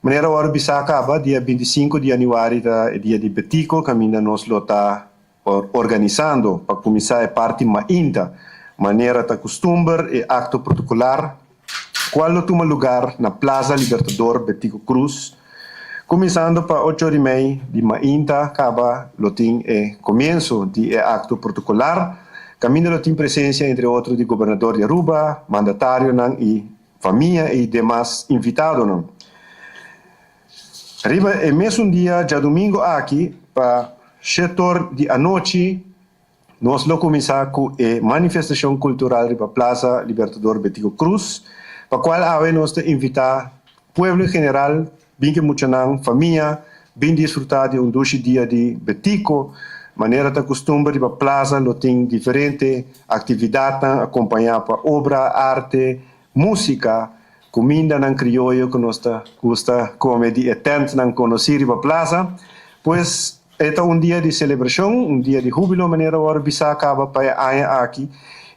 Manera a wordo bisa caba, dia 25 di januari ta e dia di Betico, caminda nos lo ta organisando pa cuminsa e parti mainta, manera ta custumber, e acto protocolar, cual lo tuma lugar na Plaza Libertador Betico Croes, cuminsando pa 8:30 di mainta caba lo tin e comienso di e acto protocolar, caminda lo tin presencia entre otro di gobernador di Aruba, mandatarionan y famia y demas invitadonan. Riba e mesun dia, diadomingo aki, pa 7'or di anochi, nos lo cuminsa cu e manifestacion cultural riba Plaza Libertador Betico Croes, pa cual awe nos ta invita pueblo en general, bin cu muchanan, famia, bin disfruta di un dushi dia di Betico. Manera ta custumber, riba plaza lo tin diferente actividad acompaña pa obra, arte, musica, cumindanan crioyo cu nos ta gusta come di e tentnan conoci riba plaza. Pues ta un dia di celebracion, un dia di hubilo, manera a wordo bisa caba pa e aña aki.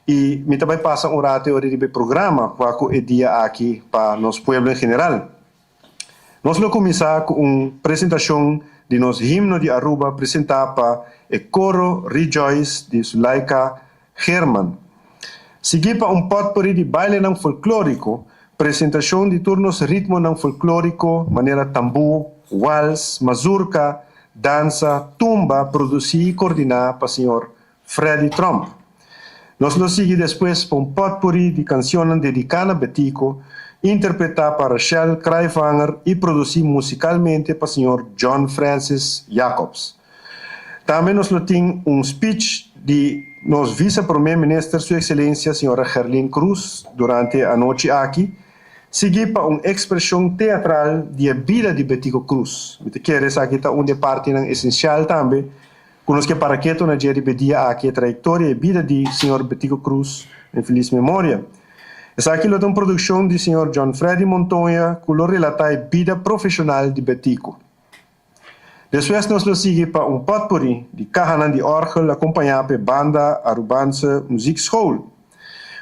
Y mi tambe pasa un rato di programa pa e dia aki pa nos pueblo en general. Nos lo cuminsa cu un presentacion di nos himno di Aruba presenta pa e coro Rejoice di Sulaika Herman. Sigui pa un potpourri di bailenan folklorico, presentacion di tur nos ritmonan folklorico, manera tambu, wals, mazurka, danza, tumba, produci y coordina pa señor Freddy Trump. Nos lo sigui despues pa un potpourri di cancion dedica na Betico, interpreta pa Rachel Krijvanger y produci musicalmente pa señor John Francis Jacobs. Tambe nos tin un speech di nos vice-prome minister, Su Excelencia, señora Gerlin Croes, durante e anochi aki, sigui pa un expresion teatral di bida di Betico Croes. Mi kier esaki ta un parti esencial tambe, cu nos kier para keto na dia aki, e trayectoria y bida di señor Betico Croes, en feliz memoria. Esaki ta un produccion di señor John Freddy Montoya, cu lo relata e bida profesional di Betico. Despues nos lo sigui pa un potpourri di cahanan di orgel acompaña pa banda Arubaanse Muziekschool.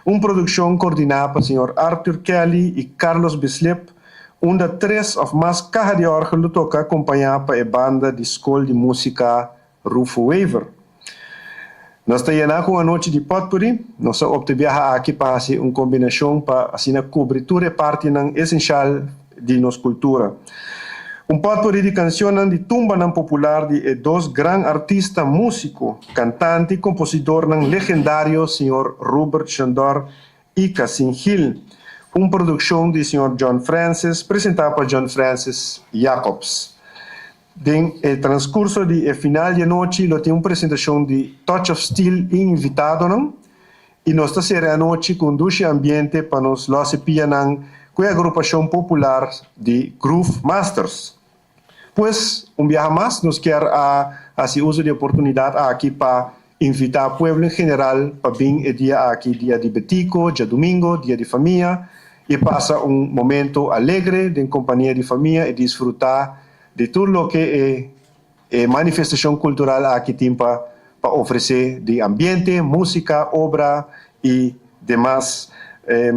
Un produccion coordina pa señor Arthur Kelly y Carlos Bislip, unda tres of mas caha di orgel lo toca acompaña pa banda di Scol di Musica Rufo Wever. Nos ta cu un anochi di potpourri, nos a opta aki pa un combinacion pa asina cubri tur parti esencial di nos cultura. Un potpourri di cancion di tumba popular di dos gran artista musico, cantante y compositor legendario, señor Robert Chandor y Cassin Hill. Un produccion di señor John Francis, presenta pa John Francis Jacobs. Den transcurso di final di anochi, lo tin un presentacion di Touch of Steel invitadonan? Y nos ta sera e anochi cu un ambiente pa nos los pianan cu e agrupacion popular di Groove Masters. Pues, un biaha mas, nos kier a haci uso di e oportunidad aki pa invita e pueblo en general pa bin e dia aki, dia di Betico, diadomingo, dia di famia, y pasa un momento alegre den compania di famia y disfruta di tur loke e, e manifestacion cultural aki tin pa ofrece di ambiente, musica, obra y demas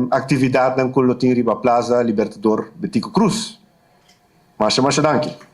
actividad na cu tin riba Plaza Libertador Betico Croes. Masha, masha danki.